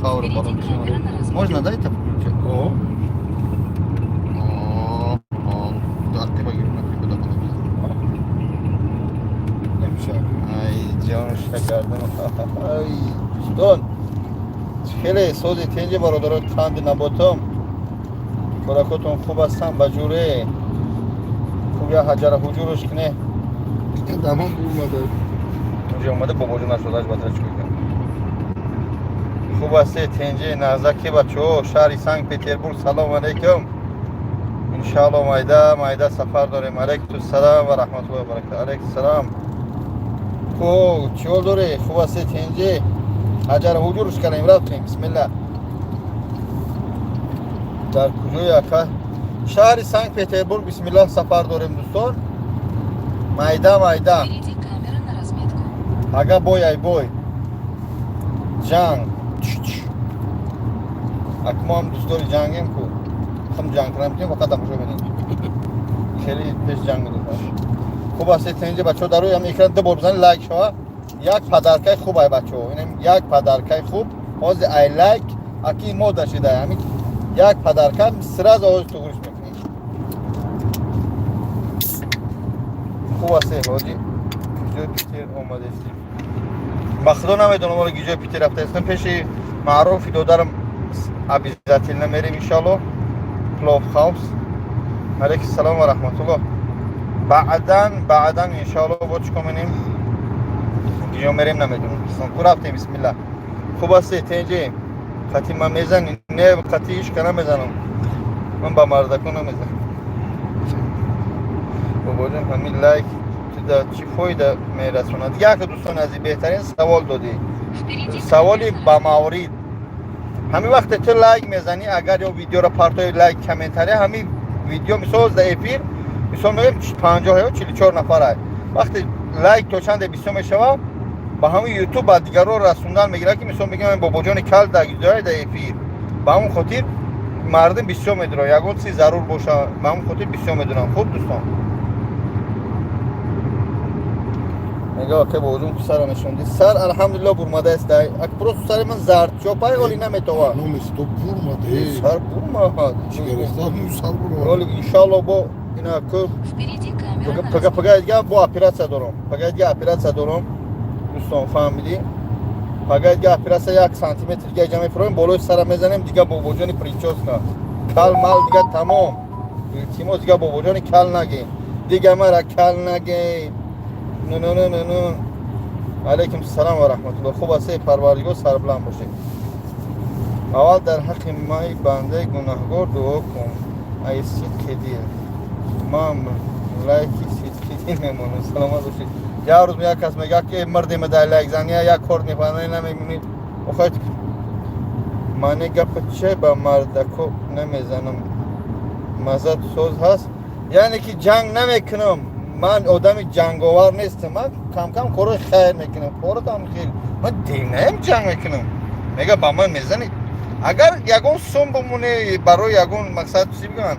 Қавр Впереди боло. камера на разметку. Можно, да, это включить? О, Ақиба гирем, ақиба да боло. намешавад. Ай, ҷон, шакардам. Ай, дӯстон, хеле сози тенҷи, бародаро, қанди наботом, коракотон хуб ҳастам, ба ҷуре хуб, я ҳаҷара ҳуҷуруш кне. Дамон бурмада. Унҷа омада, бобоҷон нашудаш, батра чӣ кунем? Хуб ҳасте, тенҷи, нағзаки, бачаҳо? Шаҳри Санкт Петербург, салому алайкум. Иншаалло, майда майда сафар дорем. Алайкум салам ва раҳматуллоҳи ва баракату. Алайкум салам. Ку чӣ ҳол дорӣ? Хуб ҳасте, тенҷи? Ҳаҷара ҳуҷуруш кардем, рафтем, бисмилла. Дар куҷои, ака? Шаҳри Санкт Петербург, бисмиллаҳ, сафар дорем, дӯстон, майда майда. Впереди камера на разметку. Ага, бой, ай бой, ҷанг. Ак мо ҳам дӯстдори ҷангем ку, хам ҷанг кунам, метавонем, фақат тамошо менем, хеле пеш ҷанг медем. Хуб ҳастед, тенҷи, бачаҳо? Дар рӯи ҳам экран ду бор бизанед, лайк шава. Як подаркаи хуб, ай бачаҳо, инам як подаркаи хуб. Ҳозир ай лайк аки мода шида, ҳамин як подарка сразу ҳозир туғриш мекунем. Хуб ҳастед, ҳоҷи? Куҷои Питер омадестем? Ба худо, намедонам, ҳоло гиҷои Питер рафтаистам. Пеши маъруфи додарам обязательно мерем, иншалло. Плов хаус. Алейкум салом ва раҳматуллоҳ. Баъдан, баъдан, иншалло, бо чӣ кор менем, гиҷо мерем, намедонам, дӯстон. Ку рафтем, бисмилла. Хуб ҳастед, тенҷи? Қати ман мезанӣ? Не, қати ишка намезанам, ман ба мардако намезанам. Бобоҷон, ҳамин лайк туда чӣ фоида мерасонад? Як, дӯстони азиз, беҳтарин савол додӣ. Впереди Саволи камера на ба маврид. Ҳамин вақте ту лайк мезанӣ, агар ё видеоро партои, лайк, комментария, ҳамин видео, мисол, за эфир, мисол мегӯем, 50 ё 44 нафар, вақте лайк то чанде бисёр мешава, ба ҳамин Ютуб ба дигарро расондан мегирад, ки мисол мегӯем, бобоҷони кал дар дар эфир. Ба ҳамон хотир мардум бисёр медонад, ягон чизи зарур боша, ба ҳамон хотир бисёр медонам. Хуб, дӯстон, мега ака бобоҷон, сара нишонди, сар алҳамдулилло бурмадааст. Ак просто сари ман зардчопай, оли наметова. Номи сто бурмада. Сар бурмад. Чигарехта мӯй сар бурмада. Оли, иншалло, бо ина ку Впереди камера на пага, пага дига бо оператсия дорам, пага дига оператсия дорам, дӯстон, фаҳмидӣ? Пага дига оператсия, 1 сантиметр дига ҷа мефуроем, болои сара мезанем, дига бобоҷони прическа, кал мал дига тамом. Илтимос, дига бобоҷони кал нагем, дига мара кал нагем. Ну ну ну ну ну. Алейкум салам ва раҳматуллоҳ. Хуб ҳастед, парвардигор сарбуланд бошед. Аввал дар ҳаққи май бандаи гунаҳгор дуо кун, ай сидқи дил. Ман лайки сидқи дил мемонам. Саломат бошед. Як рӯз як кас мега, ки мардима дар лайк зания як кор мефаҳмӣ, намемонӣ. Охай, мани гапа че, ба мардако намезанам, мазат соз ҳаст, яъне ки ҷанг намекунам. Ман одами ҷанговар нестам, ман камкам корҳои хайр мекунам, коротам хел, ман дивнаям ҷанг мекунам. Мега, ба ман мезанед, агар ягон сум бимоне, барои ягон мақсад, чӣ бигӯям,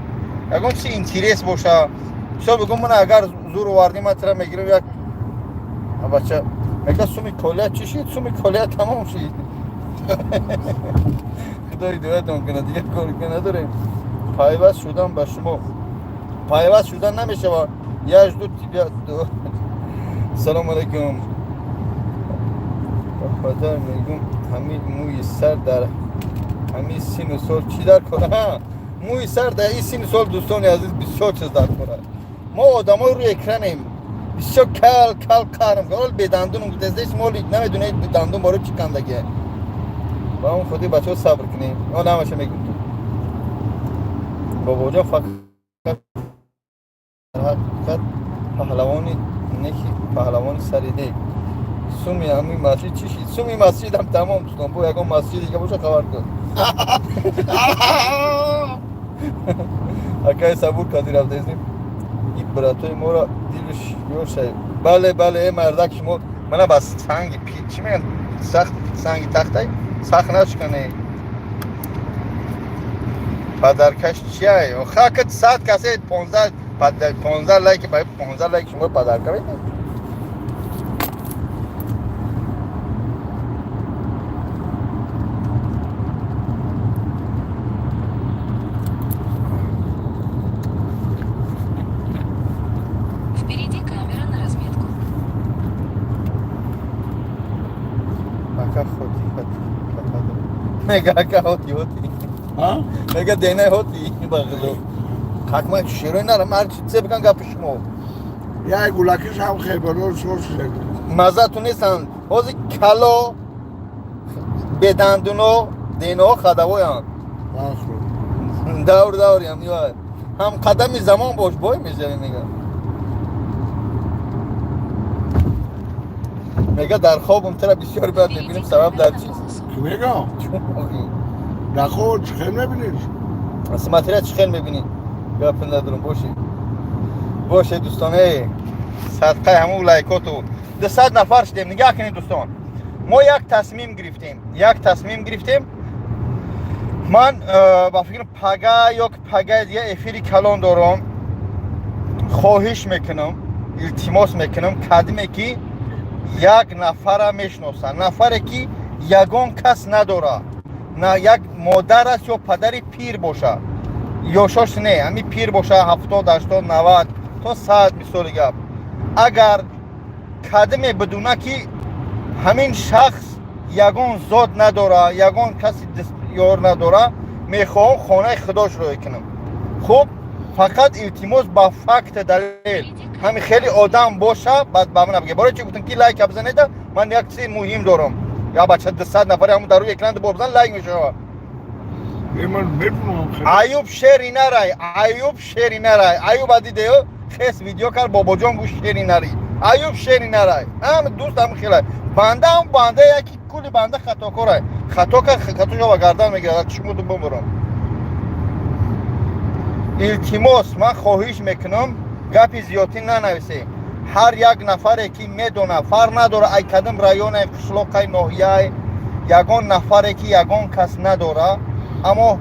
ягон чи интерес боша, мисол бигӯм, ман агар зур овардӣ, ман тира мегирам. Як бача мега, суми колия чӣ шид? Суми колия тамом шид, худо ҳидоятон кунад, дигар кор надорем. Пайваст шудан ба шумо пайваст шудан намешавад. Я жду тебя. Салому алайкум. Падар, мегум, ҳамин мӯи сар дар ҳамин сину сол чӣ дар кор? Мӯи сар дар ин сину сол, дӯстони азиз, бисёр чиз дар кор аст. Мо одамои рӯи экранем, бисёр кал кал қарм, ҳол бедандунум гуфтаст, шумо намедонед дандун барои чӣ кандагия. Ба он худи, бачаҳо, сабр кунем, он ҳамаша мегум. Ту, бобоҷон, фақат ҳақиқат паҳлавони неки, паҳлавони сари дек. Суми ҳамин масҷид чӣ шид? Суми масҷидам тамом, дӯстон, бо ягон масҷиди дига боша, хабар кун. Акай сабур кади рафтаистем, ин братои моро дилш ёшай. Бале, бале, э мардак, шумо мана ба санги чӣ мегӯянд, сахт, санги тахтай сахт нашкане. Подаркаш чиай? Хака 100 касе, 15, 15 лайк, 15 лайк, шумо подарка медиҳед. Мега ака ҳоти ҳоти. А? Мега денай ҳоти ба худо. Ҳакма шерои нарам ҳар чи це биган гапи шумо. Як гулакиш ҳам хебанор шор шуда. Маззату нестанд. Ҳозир кало бедандуно деноҳо хадавоянд. Бахро. Давр давриам ё ҳам қадами замон бош бой мешавӣ мега. Мега дар хобам тара бисёр бад Впереди мебинем сабаб камера дар на чист? полосу. Ки мегам? Дахо чӣ хел мебиниш? Смотря чӣ хел мебинӣ. Гап надорам боши. Боше дӯстон, эй садқаи ҳамун лайкоту 200 нафар шудем. Нигаҳ кунед дӯстон. Мо як тасмим гирифтем. Як тасмим гирифтем. Ман ба фикрам пага ё ки пагаи дига эфири калон дорам. Хоҳиш мекунам, илтимос мекунам, кадиме ки як нафара мешиноса, нафаре ки ягон кас надора, на як модар аст ё падари пир боша, ёшош не, ҳами пир боша, 70, 80, 90 то 100 мисоли гап. Агар кадиме бидуна ки ҳамин шахс ягон зод надора, ягон каси ёр надора, мехоҳам хонаи худош рӯй кунам. Хуб, фақат илтимос ба факт далел. Ҳами хеле одам боша, баъд ба ман бигӯ. Барои чӣ гуфтам ки лайка бизанеда, ман як чизи муҳим дорам. Я бача 200 нафари ҳамун дар рӯи экран бо бизан лайк мешава. Е ман медунам хел. Аюб шери нарай, Аюб шери нарай. Аюб адидеё хес видео кард бобоҷон гӯш шери нари. Аюб шери нарай. Ҳам дӯст ҳам хелай. Банда ҳам банда яки кули банда хатокорай. Хато кард, хатошо ба гардан мегирад. Чумуду бумурам. Илтимос, ман хоҳиш мекунам, гапи зиёдтӣ нанависе. Ҳар як нафаре ки медона, фарқ надора ай кадом районай, қишлоқай, ноҳияй, ягон нафаре ки ягон кас надора, аммо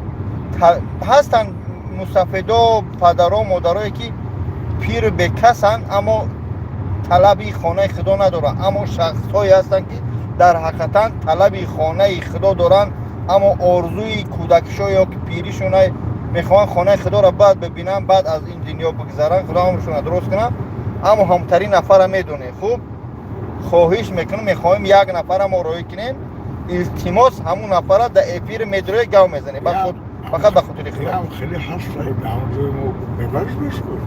ҳастанд мустафидо, падаро, модарое ки пиру бекасанд, аммо талаби хонаи худо надоранд. Аммо шахсҳое ҳастанд ки дар ҳақиқатан талаби хонаи худо доранд, аммо орзуи кӯдакишо ё ки пиришонай мехоҳанд хонаи худоро баъд бибинанд, баъд аз ин дунё бигзаранд, худо амршонро дуруст кунад, аммо ҳамтарин нафара медонем. Хуб, хоҳиш мекунем, мехоҳем як нафара мо роҳӣ кунем. Илтимос, ҳамун нафара дар эфир медрои гав мезанем. Фақат ба хотири худо. Ям хеле ҳаст ҳам ҷои мо мебариш бешкор.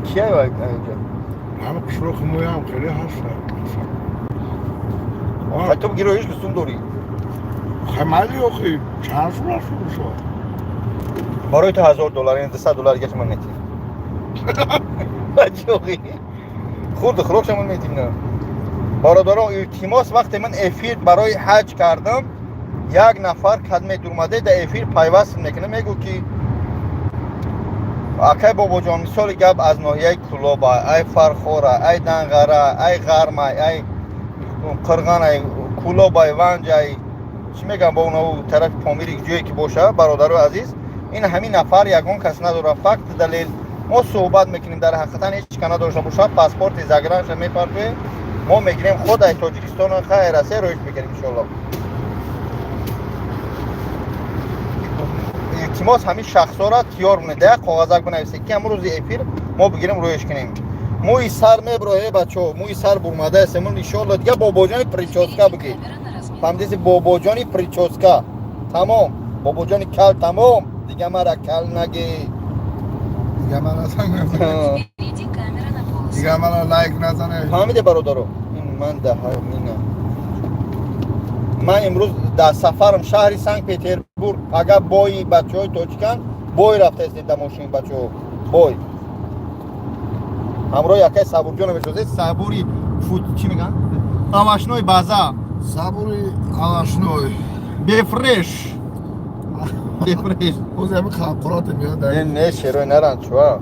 Кия инҷо? Ҳам қишлоқи мо ям хеле ҳаст. Хай ту гироиш ки сум дорӣ. Хамали охи чанд сум аст шо? Барои ту $1000, яъне $200 дигаш ман метим. Бачоғи. Хурду хӯрокшамон метим на. Бародарон, илтимос, вақте ман эфир барои ҳаҷ кардам, як нафар кадме дурмаде дар эфир пайваст мекунад, мегӯ ки акай бобоҷон, мисоли гап аз ноҳияи Кулоба, ай Фархора, ай Данғара, ай Ғармай, ай Қирғанай, Кулобай, Ванҷай, чӣ мегӯям бо оно тарафи Помири ҷое ки боша, бародарои азиз, ин ҳамин нафар ягон кас надорад, факт далел. Мо суҳбат мекунем, дар ҳақиқатан ҳеҷ ка надошта боша, паспорти загранша мепартоем, мо мегирем худ ай Тоҷикистону хай Россия роиш мекунем иншоалло. Илтимос, ҳамин шахсҳоро тиёр монед, дар як коғазак бинависед ки ҳамун рӯзи эфир мо бигирем роиш кунем. Мӯи сар меброe бачаҳо, мӯи сар бурмадаест, мун иншоалло дига бобоҷони прическа Впереди бигир. камера на разметку. Фаҳмидеси бобоҷони прическа. Тамом. Бобоҷони кал тамом. Дига мара кал наги. Дига ман назанам. Впереди камера на полосу. Дига мана лайк назане. Фаҳмиде бародаро? Ин ман даҳамина. Ман имрӯз дар сафарам шаҳри Санкт Петербург, пага бои бачаҳои тоҷикан бой рафтаистем дар мошини бачаҳо. Бой. Ҳамроҳи акай Сабурҷонов мешавед, Сабури фут чӣ мегӯянд? Овощной база. Сабури овощной. Бефреш. Бефреш. Боз ҳамин халқурот меяд дар Не, не, шерои наран чуа.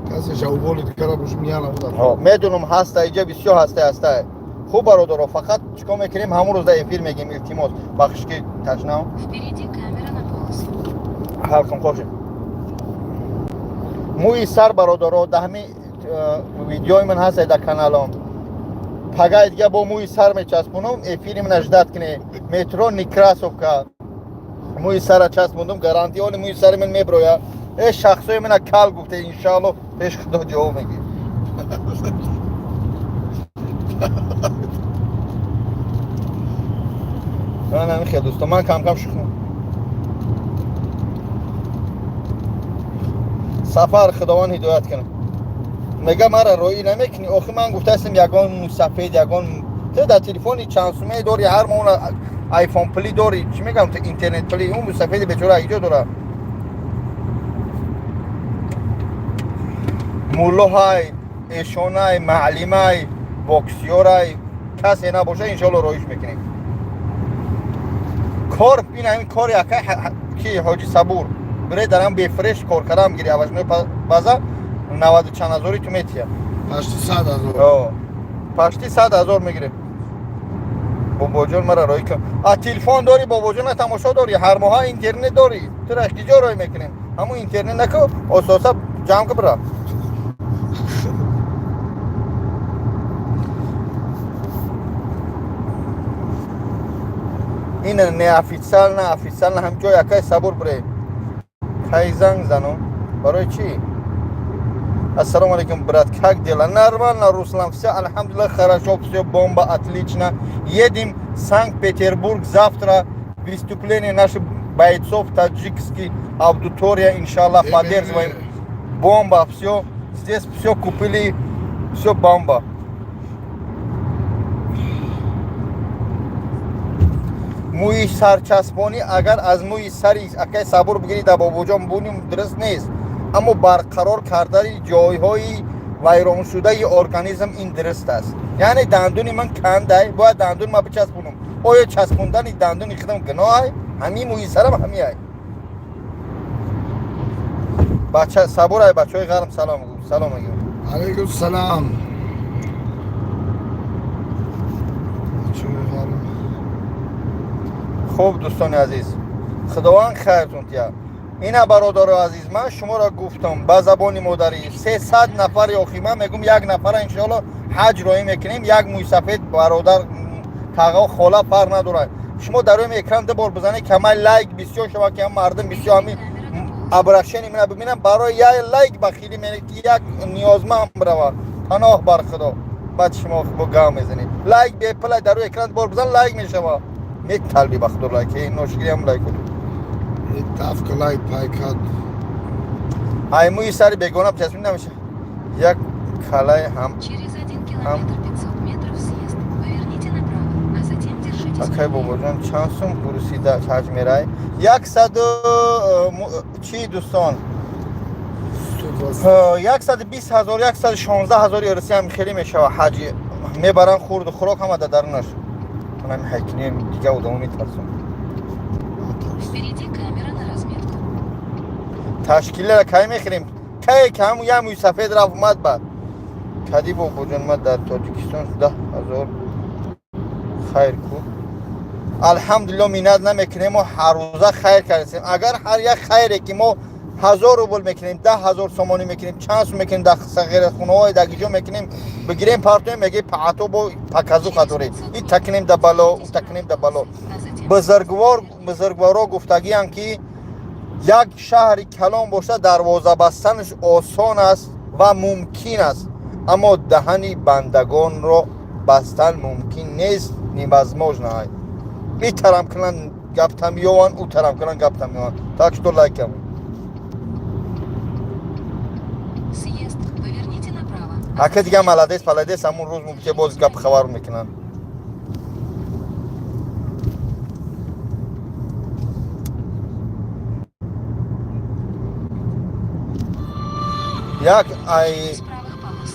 касе шавболи дигара бошум яна буда. Ҳо, медунам ҳаста, иҷа бисёр ҳаста ҳаста. Хуб бародаро, фақат чикор мекунем, ҳамун рӯз дар эфир мегем, илтимос. Бахшиш ки ташнам. Впереди камера на полосу. Ҳалқам қоши. Мӯи сар бародаро, дар ҳамин видеои ман ҳаст дар каналам. Пагаи дига бо мӯи сар мечаспонам, эфири мана ждать кунед. Метро Некрасовка. Мӯи сара часпондум, гарантия оли мӯи сари ман меброя. Э шахсои мана кал гуфте, иншаалло пеш худо ҷавоб мегир. Ман ҳамин хел, дӯстон, ман камкам шухм. Сафар, Худованд ҳидоят кунад. Мега, мара роӣ намекунӣ. Охи ман гуфтаастам, ягон мусафед, ягон ту дар телефони чанд сумае дорӣ, ҳар моҳ айфон пулӣ дорӣ, чӣ мегам, ту интернет пулӣ, он мусафеди бечора иҷо дора. Муллоҳай, эшонай, маълимай, боксёрай, касе набоша, иншоалло, роиш мекунем. Кор ин ҳамин кори акай ки Ҳоҷи Сабур бире, дарам бефреш кор кардам, гири овощной база, наваду чанд ҳазори ту метия. Почти 100 000. Почти 100 000 мегирем. Бобоҷон, мара роӣ кун. А телефон дорӣ, бобоҷона, тамошо дорӣ, ҳар моҳа интернет дорӣ, тура киҷо роӣ мекунем? Ҳамун интернет наку, ососа ҷамъ ку, бира. Ин неофициально, официально ҳам ҷой акай Сабур бире. Кай занг занум? Барои чӣ? Ассалому алейкум, брат, как дела? Нормально, Руслан, все, алхамдулиллах, хорошо, все бомба, отлично. Едем в Санкт-Петербург завтра, выступление наших бойцов, таджикский аудитория, иншаллах, поддерживаем. Бомба, все, здесь все купили, все бомба. Мӯи сарчаспонӣ, агар аз мӯи сари акай Сабур бигирӣ, дар бобоҷон буним, дуруст нест, аммо барқарор кардани ҷойҳои вайроншудаи организм ин дуруст аст. Яъне дандуни ман кандай, бояд дандуни ман бичаспонам. Оё часпондани дандуни худам гуноҳай? Ҳамин мӯи сарам ҳамиай. Бача Сабурай, бачаҳои ғарм салом, салом мегӯям. Алейкум салам. Бачаҳои ғарм. Хуб, дӯстони азиз, Худованд хайртон тия. Ина, бародаро азиз, ман шуморо гуфтам ба забони модарӣ, 300 нафари охи ман мегум, як нафара иншоалло ҳаҷ роҳӣ мекунем, як мӯйсафед бародар, тағо, хола, фарқ надорад. Шумо дар рӯи экран ду бор бизанед, камай лайк бисёр шавад, ки мардум бисёр ҳамин обращение мена бибинам. Барои як лайк бахилӣ менед, ки як ниёзманд бирава. Паноҳ бар Худо, баъд шумо бо гав мезанед. Лайк бепулай, дар рӯи экран бор бизан, лайк мешава. Металби ба худо лайк, ношигириам лайк. Тавка лайк пайкад. Ай мӯи сари бегона часпид намеша. Як калай ҳам. Через 1 километр 500 метров съезд. Поверните направо, а затем держитесь Акай правее. Бобоҷон, чанд сум пурсида ҳаҷ мерай? Яксаду чӣ, дӯстон? 120 000, 116 000 русиям хеле мешава. Ҳаҷи мебаранд, хурду хӯрок ҳама дар дарунаш. Манами ҳайкини дига одамо метарсам. Впереди камера на разметку. Ташкилера кай мехӯрем? Кае ки ҳамун як мӯйсафед рафт, омад. Ба кади, бобоҷон, ма дар Тоҷикистон 10 000 хайр ку. Алҳамдулилло, миннат намекунем, мо ҳаррӯза хайр кардем. Агар ҳар як хайре ки мо 1000 рубл мекунем, 10 000 сомонӣ мекунем, чанд сум мекунем, дар сағирахонаҳои дар гиҷо мекунем, бигирем, партоем, меги паато бо показуха дорем, и такунем да бало, у такунем да бало. А затем Бузургвор, бузургворо гуфтагиям, ки як шаҳри калон бошад, дарвоза бастанаш осон аст ва мумкин аст, аммо даҳани бандагонро бастан мумкин нест, невозможно. Ай и тарам кунанд, гаптам ёванд, ӯ тарам кунанд, гаптам ёванд. Так что лайкам. Съезд. Поверните направо. А Ака, дига молодец, молодец, ҳамун рӯз мумкин боз гап хабар мекунанд. Як ай С правых полос.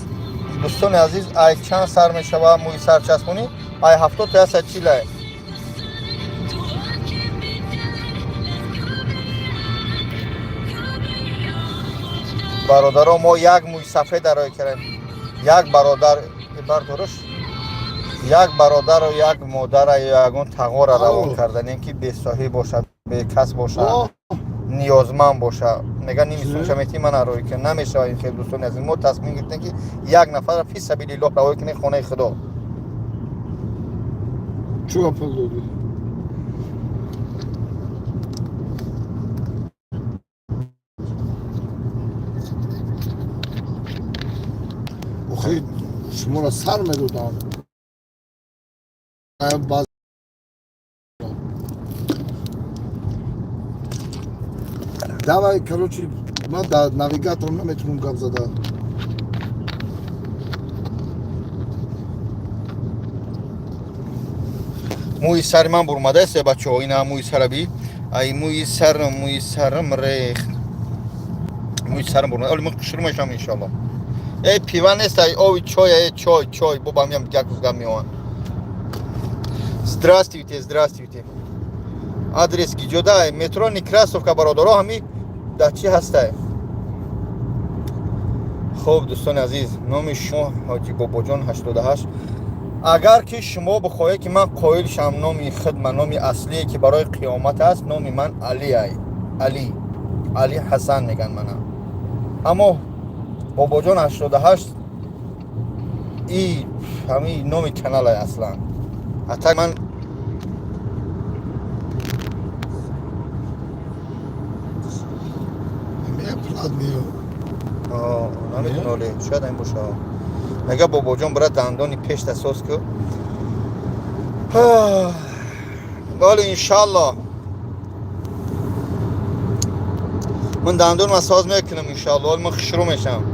Дӯстони азиз, ай чанд сар мешава мӯи сарчаспонӣ? Ай 70 то 140 ай. Бародаро, мо як мӯи сафед ароя кардем, як бародар бардорош, як бародару як модара ё ягон тағора равон карданем, ки бесоҳиб бошад, бекас бошад, ниёзманд боша. Мега, ними сумша мети, ман арои кунам, намешава ин хел. Дӯстони азиз, мо тасмим гирифтем, ки як нафарро фи сабилиллоҳ равоӣ кунем хонаи Худо. Чуга пул додӣ? Охи шуморо сар медодам. Баъз. Давай, короче, ман дар навигатор наметавонам гап зада. Мӯи сари ман бурмадааст, бачаҳо, ина мӯи сараби. Ай, мӯи сарам, мӯи сарам рехт, мӯи сарам бурмада. Оли ман хушрӯ мешавам, иншоалло. Э, пива нест, ай ови чой, э, чой, чой. Бо миям, як рӯз гап меоянд. Здравствуйте, здравствуйте. Адрес гиҷода? Метро Некрасовка, бародаро, ҳами дар чӣ ҳастай? Хуб, дӯстони азиз, номи шумо Ҳоҷи Бобоҷон 88. Агар ки шумо бихоҳед, ки ман қоил шавам, номи хидма, номи аслие, ки барои қиёмат аст, номи ман Али ай, Али, Али Ҳасан меган мана. Аммо Бобоҷон 88 и ҳами номи каналай аслан. Ҳатта ман Меплат меё. Намедоноле, шояд ин боша. Мега, Бобоҷон, бира дандони пешта соз ку. Вале, иншалло, ман дандонма соз мекунам, иншалло. Ҳоли ман хушрӯ мешавам.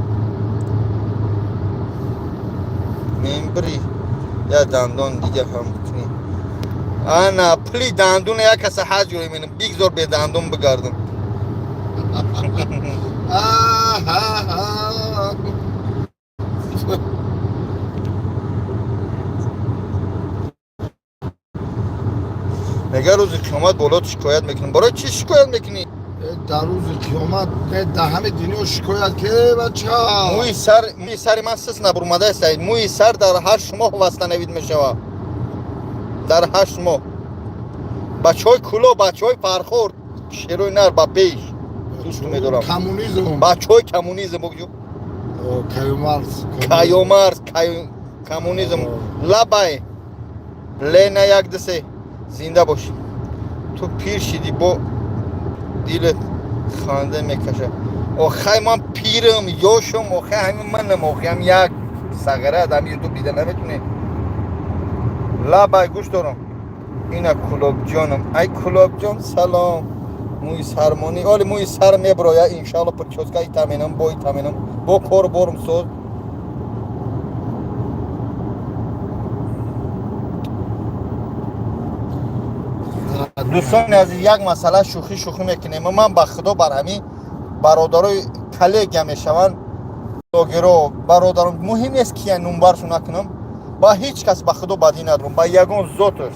Мембири я дандон дига ҳам кунӣ. Ана пули дандона як каса ҳаҷ ҷӯй менам, бигзор бедандон бигардам. Аҳа. Мега, рӯзи қиёмат боло шикоят мекунам. Барои чӣ шикоят мекунӣ? Дар рӯзи қиёмат не, дар ҳами дунё шикоят ке, бача. Мӯи сар, мӯи сари ман сис набурмадааст. Мӯи сар дар 8 моҳ восстановить мешавад, дар 8 моҳ. Бачаҳои Куло, бачаҳои Фархор, шерои нар, ба пеш, дӯсту медорам. Коммунизм. Бачаҳои коммунизм, бугӯ. Каюмарс. Каюмарс, коммунизм. Лабай, Лена, як дисе, зинда бошӣ. Ту пир шидӣ, бо дилат ханда мекаша. Охай, ман пирам, ёшам, охай, ҳамин манам, охай, ҳам як сағара ам Ютуб дида наметунӣ. Лабай, гӯш дорам. Ина Кулобҷонам, ай Кулобҷон, салом. Мӯи сармонӣ, оли мӯи сар меброя, иншалло. Прическа итаменам, бо итаменам, бо кор борм соз. Дӯстони азиз, як масъала, шӯхӣ шӯхӣ мекунем. Ман ба худо бар ҳамин бародарои коллегия мешаванд, блогеро, бародарон, муҳим нест кия, номбаршу накунам. Ба ҳеҷ кас, ба худо, бадӣ надорам, ба ягон зоташ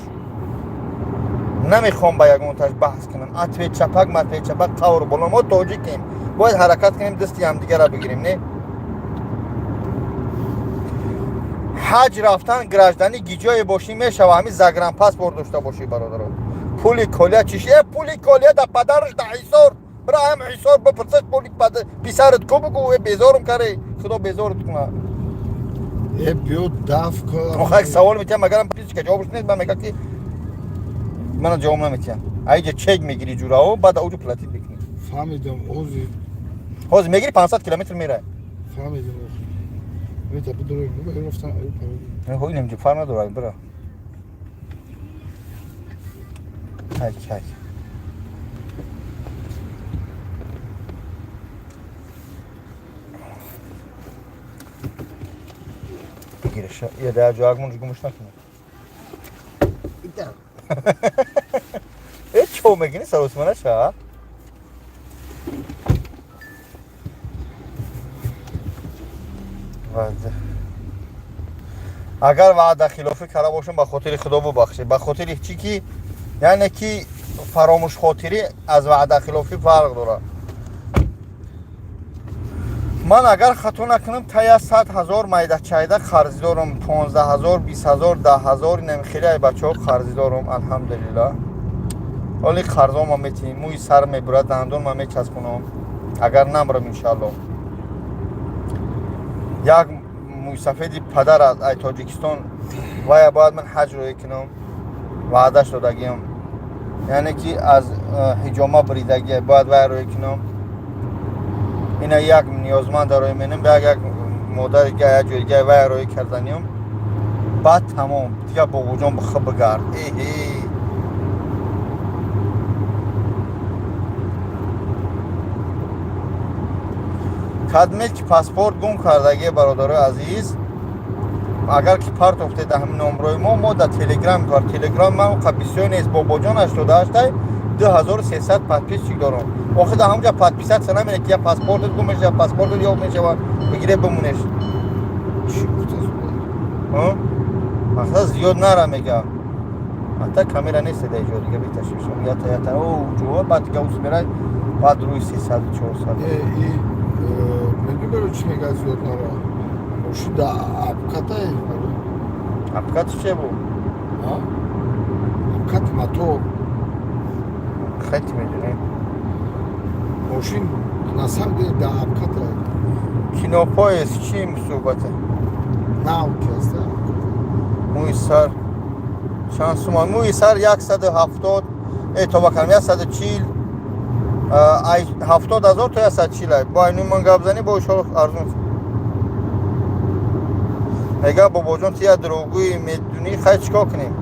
намехоҳам, ба ягонташ баҳс кунам. Ответ чапак, матвет чапак, қавр боло. Мо тоҷикем, бояд ҳаракат кунем, дасти ҳамдигарро бигирем. Не, ҳаҷ рафтан гражданин гиҷое бошӣ мешава, ҳамин загранпаспорт дошта бошӣ, бародаро. Пули колия чиш? Э, пули колия да падараш да Ҳисор. Бира ҳам Ҳисор бипурсаш, пули писарат ку, бугу. Э, безорум каре, худо безорат куна. Э, биё даф. Охир як савол метиҳам, агарам писчка ҷавобш нест, ман мега, ки мана ҷавоб наметиҳам. Аиҷа чек мегири, ҷурао, баъд ауҷо платить мекунӣ. Фаҳмидам, ози. Ҳозир мегири, 500 километр мерай. Фаҳмидам, охи. Мета бидурем, рафтан. Инам фарқ надорад, бира. Ҳай, ҳай. Бигираш, я дар ҷо агмонш гумш накунӣ. Э, чо мекунӣ, саросима наша? Ваъда. Агар ваъдахилофӣ карда бошам, ба хотири худо бубахшед, ба хотири чӣ ки, яъне ки фаромӯшхотирӣ аз ваъдахилофӣ фарқ дорад. Ман агар хато накунам, тая 100 000 майдачайда қарзӣ дорам, 15 000, 20 000, 10 000, инам хеле ай бачаҳо қарзӣ дорам, алҳамдулиллаҳ. Оли қарзома метиҳем, мӯи сар мебурад, дандонма мечаспонам, агар намрам, иншалло. Як мӯйсафеди падар аз ай Тоҷикистон, вая бояд ман ҳаҷ роӣ кунам, ваъдаш додагиам, яъне ки аз ҳиҷома бридагия, бояд вая роӣ кунам. Ина як ниёзманда роӣ менам, як модари га, як ҷойга вая роӣ карданиям, баъд тамом, дига бобоҷон бихо бигард, эҳе. Кадме ки паспорт гум кардагие, бародарои азиз, агар ки партофте дар ҳамин номрои мо, мо дар Телеграм кор. Телеграм ман қа бисёр нест, бобоҷон, 88 2300 подписчик дорам. Охи дар ҳамҷа подписаться намере, ки я паспортат гум мешава, паспортат ёфт мешава, бигире бимонеш. Чӣ гуфтаст? Мақсад зиёд нара, мега. Ҳатта камера нест дар ҷо, дига биташишам. Ята ята о ҷо, баъд дига ус мерай, баъд рӯи 300, 400. Э, и медонӣ барои чӣ мега зиёд нара? Мошин да обкатай. Обкат че бу? Обкати мотор. Хати медонӣ. Мошин на самом деле да обкатай. Кинопоезд чӣ суҳбате? Нав ки аста. Мӯи сар чанд суман? Мӯи сар 170, э, тоба кардам, 140, ай 70 000 то 140 ай. Бо айнуи ман гап занӣ, бо ишоро арзон. Мега, бобоҷон, ту як дурӯғгӯи, медунӣ. Хай, чӣ кор кунем?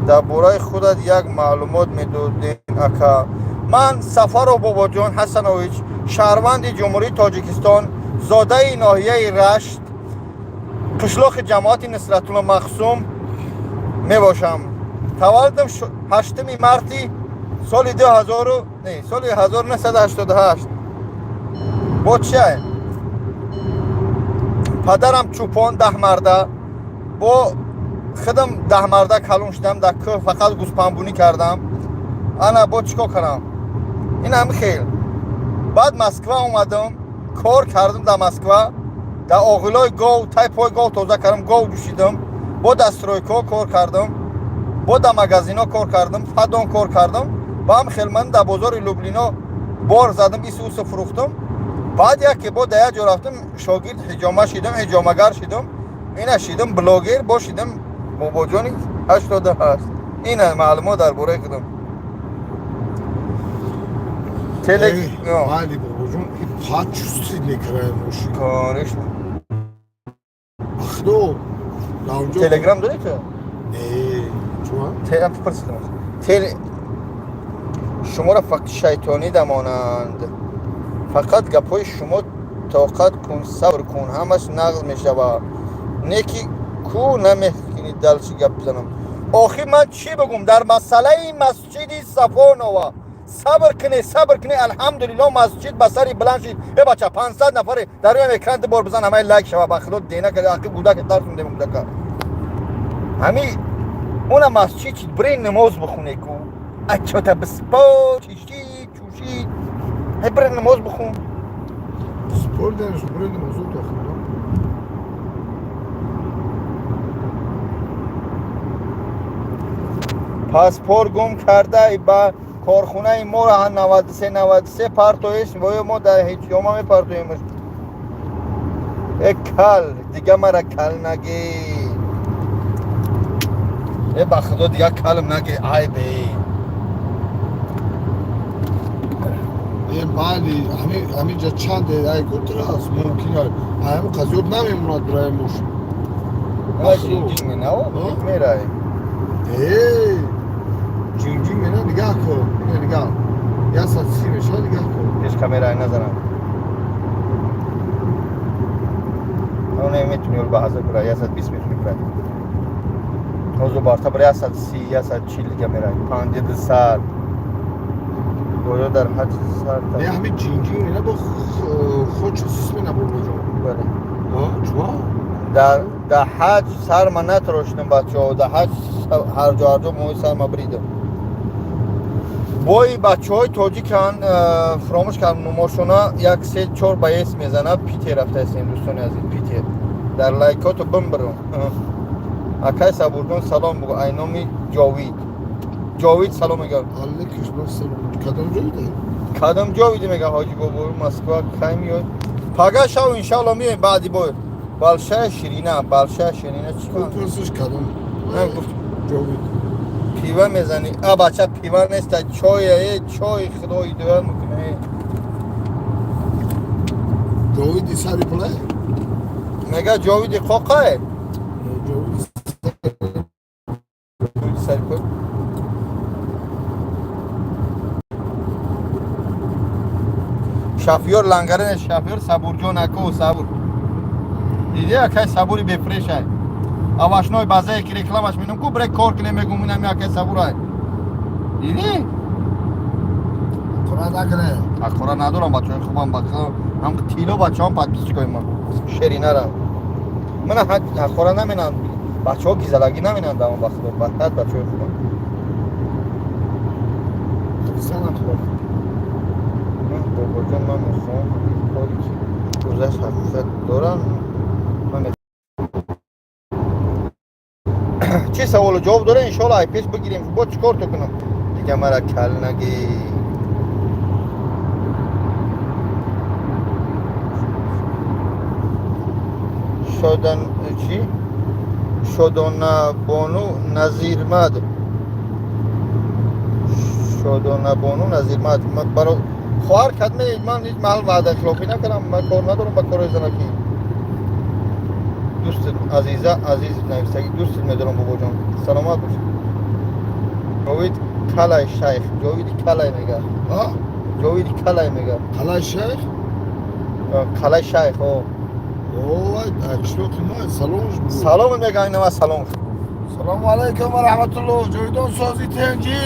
Дар бораи худат як маълумот медодем, ака. Ман Сафаров Бобоҷон Ҳасанович, шаҳрванди Ҷумҳурии Тоҷикистон, зодаи ноҳияи Рашт, қишлоқи ҷамоати Нусратулло Махсум мебошам. Таваллудам 8 марти соли 2000, не, соли 1988. Бо чия? Падарам чӯпон, даҳмарда, бо худам даҳмарда калон шудам. Дар кӯҳ фақат гӯспанбунӣ кардам. Ана, бо чӣ кор кардам? Ин ҳами хел. Баъд Москва омадам, кор кардам дар Москва, дар оғилои гов, тай пой гов тоза кардам, гов ҷӯшидам. Бо дар стройка ҳо кор кардам, бо дар магазино кор кардам, фадон кор кардам. Ба ҳам хел ман дар бозори Люблино бор задам, ису усу фурӯхтам. Баъд яке бо дар як ҷо рафтам, шогирд ҳиҷома шидам, ҳиҷомагар шидам. Ина шидам блогер, бо шидам бобоҷони 88. Ина маълумот дар бораи худам. Теле Майли, бобоҷон, и почувствовать мекарай мошин. Конечно. Ба худо, дар онҷо. Телеграм дорӣ ту? Не, чуа? Телеграм пурсидам. Теле шуморо фақат шайтонӣ дамонанд, фақат гапҳои шумо. Тоқат кун, сабр кун, ҳамаш нағз мешавад. Не ки ку намехкини, дальше гап бизанам. Охир ман чӣ бигум дар масъалаи масҷиди Сафонова? Сабр куне, сабр куне. Алҳамдулилло, масҷид ба сари баланд шид. Э, бача, 500 нафаре дар рӯям экран, ду бор бизан, ҳамаи лайк шава. Ба худо, дена кард, ақи гудака тарсундем, гудака. Ҳами уна масҷид чид, бирен намоз бихоне ку. Ачота биспо чиши чуши, ҳай, бирен намоз бихун. Спорденш, буред намозо то худо. Паспорт гум карда, ба корхонаи мо 93 93 партоеш, воё мо дар ҳеҷёма мепартоемш. Э, кал, дига мара кал нагӣ. Э, ба худо, дига калм нагӣ, айбе. Е, майли, ҳаминҷа чанд ай гутрас мумкин ай. Ҳами қазиёт намемонад бираи мошин. Мерай. Э, ҷинҷин мена, нигаҳ кун. Ина нигаҳ. 130 мешавад, нигаҳ кун. Пеш камера назанам. Он метуни ба ҳазар бира, 120 метуни бира. Ҳозир барта бира, 130, 140 дига мерай. Панҷаду сар. Гоё дар ҳаҷ сар. Не, ҳами ҷинҷин мена, бо хоч сис мена, бобоҷон. Бале. Чуа? Дар ҳаҷ сарма натарошидам, бачаҳо. Дар ҳаҷ ҳарҷо ҳарҷо моҳи сарма бридам. Бои бачаҳои тоҷикан, фуромӯш кардам номошона, як се чор ба ес мезанад. Питер рафтаистем, дӯстони азиз, Питер. Дар лайкото бимбирам. Акай Сабурҷон, салом бугӯ, ай номи Ҷовид. Ҷовид салом мегӯяд. Алейкум ассалом. Кадом ҷойда? Кадом ҷовиди, мега. Ҳоҷи бобо, Москва кай меояд? Пага шав, иншалло, меоем баъди бой. Большая ширина, большая ширина чӣ кор? Гуфташ кадом? Гуфт. Ҷовид. Пива мезанӣ? А, бача, пива неста, чой, э, чой, худо ҳидоят мекунад. Ҷовиди сари пулай? Мега, ҷовиди қоқае. Ҷовиди сари пул. Шофёр лангаре, шофёр Сабурҷон, аку Сабур. Диди, акай Сабури бефрешай. Овощной базае ки рекламаш менам ку, бре кор кунем, мегум, инами акай Сабурай. Диди? Қура накунем. Ақора надорам, бачаҳои хубам, бачаҳо ҳам тило, бачаҳом, подписчикои ман шеринарам. Мана ҳақора наменанд бачаҳо, гизалагӣ наменанд дар он вақт, баҳад бачаҳои хубам. Санам хуб. Ман, бобоҷон, ман мехоҳам коре ки гузашт ҳақиқат дорам. Ман чӣ саволу ҷавоб дора, иншоалло, ай пеш бигирем. Бо чӣ кор ту кунам дига, мара кал нагӣ. Шодан чӣ, Шодонабону Назирмад, Шодонабону Назирмад, баро хоҳар кадме, ман ҳеҷ маҳал ваъда хилофӣ накардам, ман кор надорам ба корои занакӣ. Дӯст Азиза Азиз нависагӣ, дӯстат медорам, бобоҷон, саломат бош. Ҷовид Калай Шайх, Ҷовиди Калай мега. А? Ҷовиди Калай мега. Қалай Шайх? Калай Шайх, о. Ой, қишлоқи мо, салом. Салом мега, инама салом. Салому алайкум ва раҳматуллоҳ. Ҷовидон, сози, тенҷи?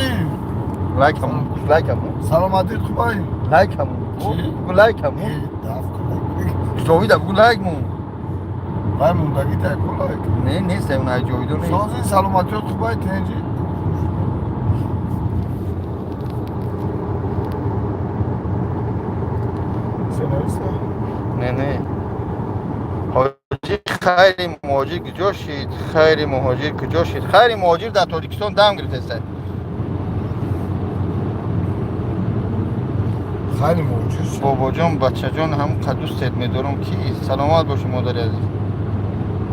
Лайкам, лайкам. Саломатит хубай? Лайкам. Чӣ? Бугу лайкам. Даф. Ҷовида бугу лайк мун. Вай мондагӣ тай ку лайк. Не, нест, ай Ҷовидо нест. Сози, саломатиёт хубай, тенҷи? Не, не, ҳоҷи Хайри Муҳоҷир куҷо шид? Хайри Муҳоҷир куҷо шид? Хайри Муҳоҷир дар Тоҷикистон дам гирифтеста. Хайри Муҳоҷир. Бобоҷон, бачаҷон, ҳам дӯстет медорам ки саломат бошӣ, модари азиз.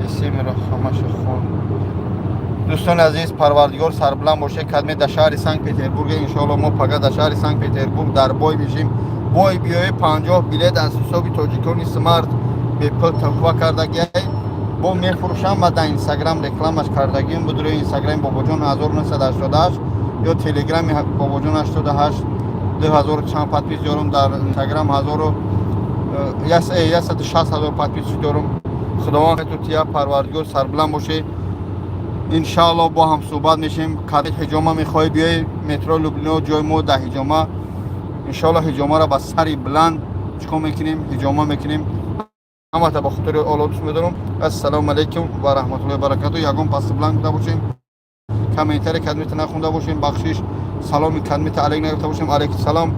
Эсемеро ҳамаша хон. Дӯстони азиз, Парвардигор сарбуланд боше. Кадме дар шаҳри Санкт Петербург, иншоалло, мо пага дар шаҳри Санкт Петербург дар бой мешим. Бой биёе, 50 билет аз ҳисоби тоҷикони смарт бепул туҳфа кардагиай, бо мефурӯшам ва дар Инстаграм рекламаш кардагием. Будуро Инстаграми бобоҷон 1988 ё Телеграми бобоҷон 88, 2000 чанд подпис дорум дар Инстаграм, 160 000 подпис дорум. Худованд ту тия, Парвардигор сарбуланд боше. Иншаалло, бо ҳам суҳбат мешем. Каде ҳиҷома мехоҳӣ, биёи метро Люблино, ҷои мо дар ҳиҷома. Иншоалло, ҳиҷомаро ба сари баланд чикор мекунем, ҳиҷома мекунем. Ҳамата ба хотири Олло дӯст медорам. Ассалому алайкум ва раҳматуллоҳи баракату. Ягон пасти баланд куда бошем, комментари кадмита нахонда бошем, бахшиш. Саломи кадмита алайк нагуфта бошем, алайкум салом.